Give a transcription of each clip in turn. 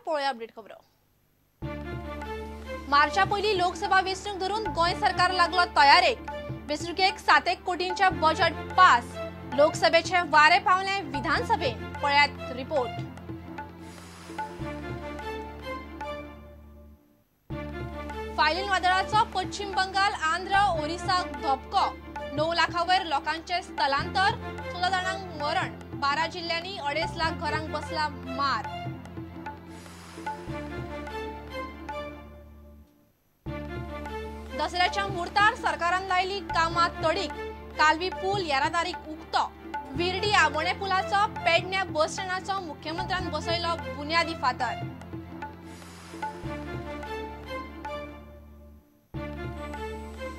पळोवया अपडेट खबरो. मार्चा पयलीं लोकसभा वेंचणूक धरून गोंय सरकार लागलो तयारेक. वेंचणुकेक 7 कोटींचे बजेट पास. लोकसभेचे वारे पावले विधानसभेत. पळयात रिपोर्ट. फायलीन वादळाचो पश्चिम बंगाल, आंध्र, ओरिसाक धपको. 9 लाखां वयर लोकांचे स्थलांतर, 16 जाणांक मरण. 12 जिल्ल्यांनी 2.5 लाख घरांक बसला मार. दसऱ्याच्या मुहूर्तार सरकारान लायली कामां तडीक. कालवी पूल येरादारीक उक्तो. विर्डी आबोणे पुलाचो, पेडण्या बस स्टँडाचो मुख्यमंत्र्यान बसयलो बुन्यादी फातर.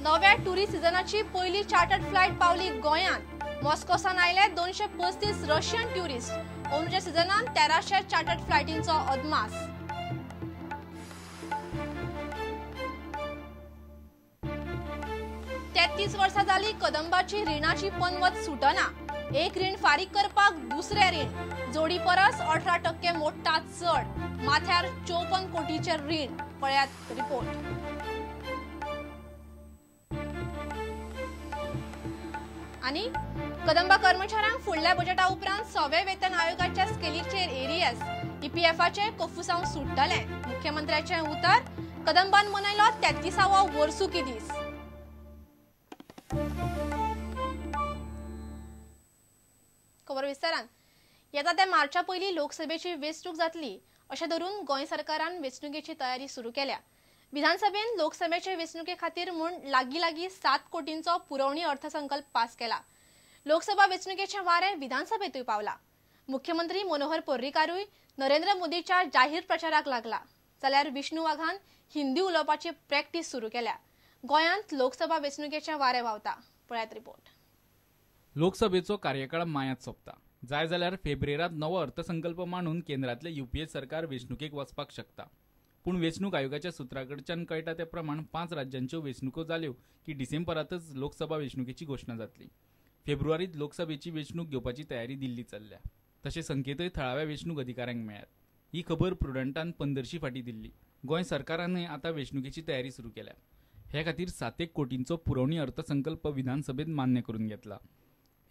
नव्या टुरिस्ट सिजनाची पयली चार्टर्ड फ्लायट पावली गोंयांत. मॉस्कोसान आयले 235 रशियन ट्युरिस्ट. अंदूच्या सिजनांत 1300 चार्टर्ड फ्लायटींचो अदमास. 33 वर्सां जाली कदंबाची रिणाची पनवत सुटना. एक रीण फारीक करपाक दुसरें रीण. जोडी परस 18% मोडटा चड. माथ्यार 54 कोटीचें रीण. पळयात रिपोर्ट. आनी कदंबा कर्मचाऱ्यांक फुडल्या बजेटा उपरांत 6व्या वेतन आयोगाच्या स्केलीचेर एरियस. ईपीएफाचें कोफुसांव सुट्टलें. मुख्यमंत्र्याचें उतर. कदंबान मनयलो 33वो वर्सुकी दीस. खबर विस्तारान. येता त्या मार्चा पयलीं लोकसभेची वेंचणूक जातली अशें धरून गोंय सरकारान वेंचणुकेची तयारी सुरू केल्या. विधानसभेन लोकसभेचे वेंचणुके खातीर म्हूण लागीं लागीं 7 कोटींचो पुरवणी अर्थसंकल्प पास केला. लोकसभा वेंचणुकेचें वारें विधानसभेंतूय पावला. मुख्यमंत्री मनोहर पर्रीकारूय नरेंद्र मोदीच्या जाहीर प्रचाराक लागला. जाल्यार विष्णू वाघान हिंदी उलोवपाची प्रॅक्टीस सुरू केल्या. गोंयांत लोकसभा वेंचणुकेचें वारें व्हांवता. पळयात रिपोर्ट. लोकसभेचो कार्यकाळ मायांत सोंपता. जाय जाल्यार फेब्रेरांत नवो अर्थसंकल्प मांडून केंद्रांतलें यूपीए सरकार वेंचणुकेक वचपाक शकता. पूण वेंचणूक आयोगाच्या सुत्रां कडच्यान कळटा ते प्रमाण 5 राज्यांच्यो वेंचणुको जाल्यो की डिसेंबरांतच लोकसभा वेंचणुकेची घोशणा जातली. फेब्रुवारींत लोकसभेची वेंचणूक घेवपाची तयारी दिल्ली चल्ल्या. तशे संकेतय थळाव्या वेंचणूक अधिकाऱ्यांक मेळ्ळ्यात. ही खबर प्रुडंटान 15 फाटीं दिल्ली. गोंय सरकारानय आतां वेंचणुकेची तयारी सुरू केल्या. हे खातीर 7 कोटींचो पुरवणी अर्थसंकल्प विधानसभेत मान्य करून घेतला.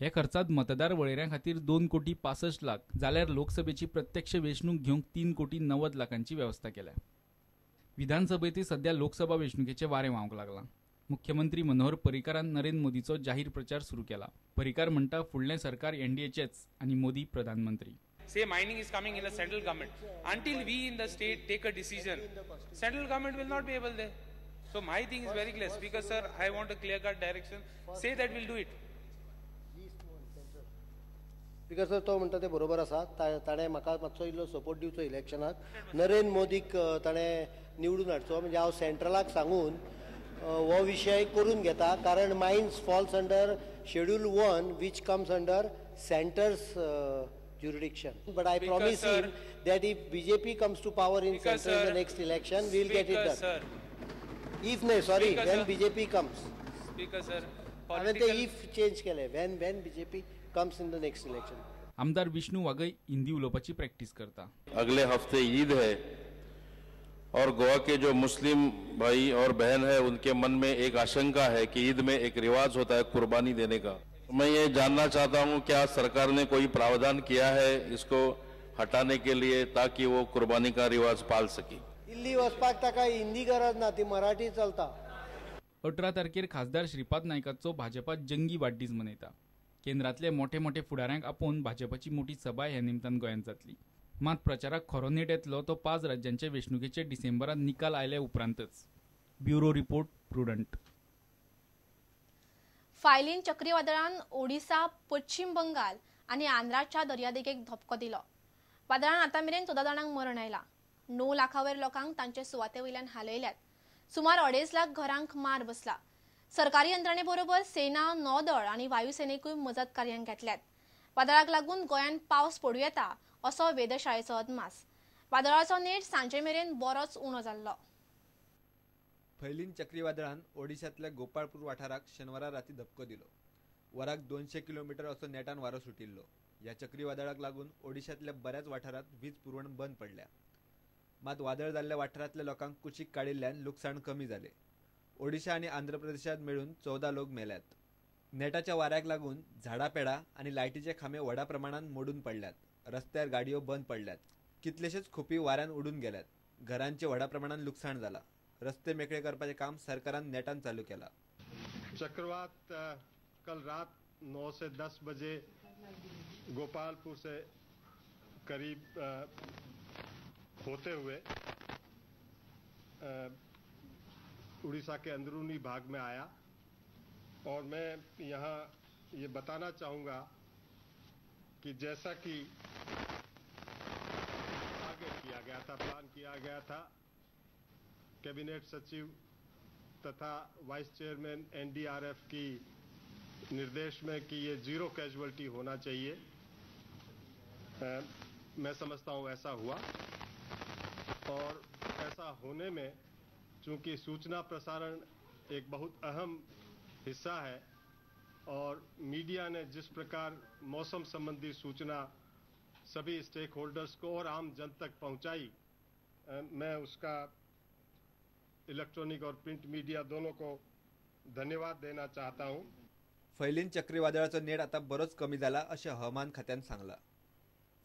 हे खर्चात मतदार वळेऱ्यां खातीर 2 कोटी 65 लाख जाल्यार लोकसभेची प्रत्यक्ष वेंचणूक घेवंक 3 कोटी 90 लाखांची वेवस्था केल्या. विधानसभेंतय सध्या लोकसभा वेंचणुकेचें वारें व्हांवंक लागलां. मुख्यमंत्री मनोहर पर्रीकारान नरेंद्र मोदीचो जाहीर प्रचार सुरू केला. पर्रीकार म्हणटा फुडलें सरकार एनडीएचेच आनी मोदी प्रधानमंत्री. Say mining is coming in the central government. Until we in the state take a decision, central government will not be able there. So my thing is very clear. Speaker sir, I want a clear cut direction. Say that we'll do it. Speaker sir, तो म्हणटा तें बरोबर आसा. ताणें म्हाका मातसो इल्लो support दिवचो इलेक्शनाक. नरेंद्र मोदीक ताणें निवडून हाडचो. म्हणजे हांव सेंट्रलाक सांगून हो विशय करून घेता. कारण mines falls under schedule 1 which comes under centre's jurisdiction. But I promise him that if BJP comes to power in central in the next election, we will get it done. If न्हय, sorry, when BJP comes. Speaker sir, हांवें ते if change केलें. When when BJP comes in the next election. आमदार विष्णू वाघय हिंदी उलोवपाची practice करता. अगले हफ्ते ईद है और Goa K जो मुस्लिम भाई और बहन है उनके मन में एक आशंका है कि ईद में एक रिवाज होता है कुर्बानी देने का. मैं ये जानना चाहता हूँ क्या सरकार ने कोई प्रावधान किया है इसको हटाने के लिए ताकि वो कुर्बानी का रिवाज पाल सके. दिल्ली वचपाक ताका हिंदी गरज ना, ती मराठी चलता. 18 तारखेर खासदार श्रीपाद नायकाचो भाजपा जंगी वाडदीस मनयता. केंद्रांतले मोठे मोठे फुडाऱ्यांक आपोवन भाजपाची मोठी सभा ह्या निमतान गोंयांत जातली. मात प्रचाराक खरो नेट येतलो तो 5 राज्यांचे वेंचणुकेचे डिसेंबरांत निकाल आयले उपरांतच. Bureau report, Prudent. फायलीन चक्रीवादळान ओडिसा, पश्चिम बंगाल आनी आंध्राच्या दर्यादेगेक धपको दिलो. वादळान आतां मेरेन 14 जाणांक मरण आयलां. 9 लाखां वयर लोकांक तांचे सुवाते वयल्यान हालयल्यात. सुमार 2.5 लाख घरांक मार बसला. सरकारी यंत्रणे बरोबर सेना, नौदळ आनी वायुसेनेकूय मजत कार्यांक घेतल्यात. वादळाक लागून गोंयांत पावस पडूं येता असो वेधशाळेचो अदमास. वादळाचो नेट सांजे मेरेन बरोच उणो जाल्लो. फैलीन चक्रीवादळान ओडिशांतल्या गोपाळपूर वाठाराक शेनवारा राती धपको दिलो. वराक 200 किलोमीटर असो नेटान वारो सुटिल्लो. ह्या चक्रीवादळाक लागून ओडिशांतल्या बऱ्याच वाठारांत वीज पुरवण बंद पडल्या. मात वादळ जाल्ल्या वाठारांतल्या लोकांक कुशीक काडिल्ल्यान लुकसाण कमी जालें. ओडिशा आनी आंध्र प्रदेशांत मेळून 14 लोक मेल्यात. नेटाच्या वाऱ्याक लागून झाडां पेडां आनी लायटीचे खांबे व्हडा प्रमाणात मोडून पडल्यात. रस्त्यार गाडयो बंद पडल्यात. कितलेशेच खोपी वाऱ्यान उडून गेल्यात. घरांचे व्हडा प्रमाणात लुकसाण जाला. रस्ते मेकळे करपाचें काम सरकारान नेटान चालू केला. चक्रवात कल रात 9 से 10 बजे गोपालपुर से करीब होते हुए उड़ीसा के अंदरूनी भाग में आया और मैं यहाँ ये बताना चाहूँगा कि जैसा कि टारगेट किया गया था, प्लान किया गया था, कैबिनेट सचिव तथा वाइस चेयरमैन एनडीआरएफ की निर्देश में कि ये जीरो कैजुअलिटी होना चाहिए, मैं समझता हूँ ऐसा हुआ। और ऐसा होने में चूँकि सूचना प्रसारण एक बहुत अहम हिस्सा है और मीडिया ने जिस प्रकार मौसम संबंधी सूचना सभी स्टेक होल्डर्स को और आम जन तक पहुंचाई, मैं उसका इलेक्ट्रॉनिक और प्रिंट मीडिया दोनों को धन्यवाद देना चाहता हूं। फैलीन चक्रीवादळाचो नेट आता बरोच कमी जाला अशें हवामान खात्यान सांगलां.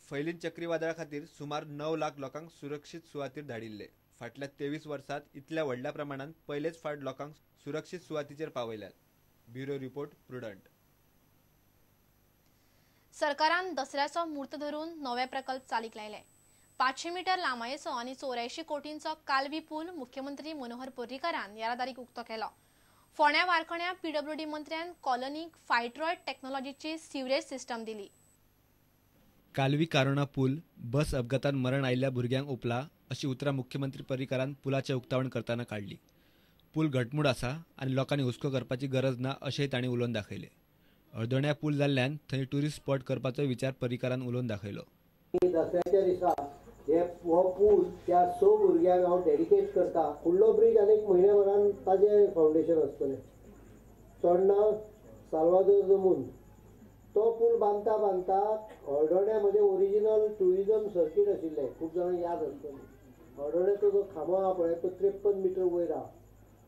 फैलीन चक्रीवादळा खातीर सुमार 9 लाख लोकांक सुरक्षीत सुवातीर धाडिल्ले. फाटल्या 23 वर्सांत इतल्या व्हडल्या प्रमाणान पयलेच फावट लोकांक सुरक्षीत सुवातीचेर पावयल्यात. Bureau report, Prudent. सरकारान दसऱ्याचो म्हूर्त धरून नवे प्रकल्प चालीक लायले. 500 मीटर लांबायेचो आनी 84 कोटींचो कालवी पूल मुख्यमंत्री मनोहर पर्रीकारान येरादारीक उक्तो केलो. फोंड्या वारखण्या पीडब्ल्यूडी मंत्र्यान कॉलनीक फायट्रॉयड टेक्नॉलॉजीची सिवरेज सिस्टम दिली. कालवी कारोणा पूल बस अपघातान मरण आयिल्ल्या भुरग्यांक ओंपला अशी उतरां मुख्यमंत्री पर्रीकारान पुलाचें उक्तावण करतना काडली. पूल घटमूट आसा आनी लोकांनी हुस्को करपाची गरज ना अशेंय तांणी उलोवन दाखयलें. हळदोण्या पूल जाल्ल्यान थंय ट्युरिस्ट स्पॉट करपाचोय विचार पर्रीकारान उलोवन दाखयलो. दसऱ्याच्या दिसा हे हो पूल त्या 6 भुरग्यांक हांव डेडिकेट करता. फुडलो ब्रीज आनीक म्हयन्या भरान ताजें फावंडेशन आसतलें. चोडणा साल्वादोर जमून तो पूल बांदता बांदता हळदोण्या म्हजें ओरिजिनल ट्युरिजम सर्कीट आशिल्लें, खूब जाणांक याद आसतलें. हळदोण्याचो जो खांबो आहा पळय तो 53 मीटर वयर आहा.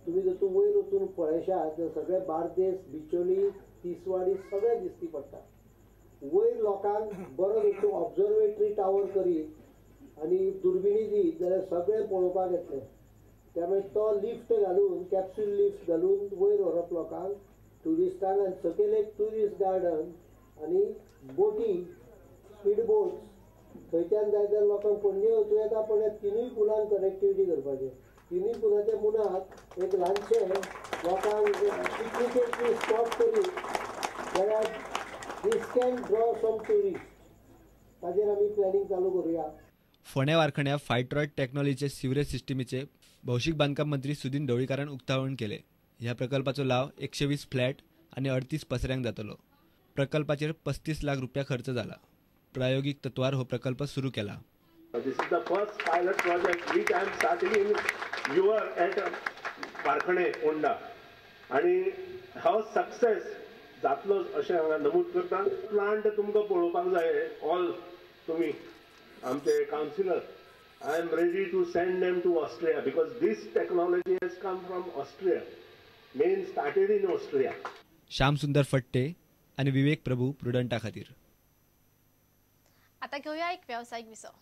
तुमी जर तूं वयर वचून पळयशात जाल्यार सगळे बार्देस, बिचोली, तिसवाडी सगळे दिसती पडटा. वयर लोकांक बरो जर तूं ऑब्जर्वेटरी टावर करीत आनी दुर्बिणी दीत जाल्यार सगळें पळोवपाक येतलें. त्यामुळे तो लिफ्ट घालून, कॅप्सूल लिफ्ट घालून वयर व्हरप लोकांक, ट्युरिस्टांक, आनी सकयल एक ट्युरिस्ट गार्डन आनी बोटी, स्पीड बोट्स थंयच्यान जाय जाल्यार लोकांक पणजे वचूं येता. पण ह्या तिनूय पुलांक कनेक्टिविटी करपाचें. तिनूय पुलाच्या मुनात एक ल्हानशें लोकांक पिकनिकेची स्पॉट करीत जाल्यार this can draw some tourist. ताजेर आमी प्लॅनिंग चालू करुया. फोंड्या वारखण्या फायट्रॉयड टेक्नॉलॉजीचे सिवरेज सिस्टमीचे भौशीक बांदकाम मंत्री सुदिन ढवळीकारान उक्तावण केले. ह्या प्रकल्पाचो लाव 120 फ्लॅट आनी 38 पसऱ्यांक जातलो. प्रकल्पाचेर 35 लाख रुपया खर्च जाला. प्रायोगिक तत्वार हो प्रकल्प सुरू केला. This is the first pilot project which I am starting in your at Varkhane Ponda आनी हो सक्सेस जातलो अशें हांगा नमूद करता. प्लांट तुमकां पळोवपाक जाय ऑल तुमी आमचे councillor. I am ready to send them to Austria because this technology has come from Austria, main started in Austria. Shyam Sundar Phadte आनी विवेक प्रभू प्रुडंटा खातीर. आता घेऊया एक व्यावसायिक विसव.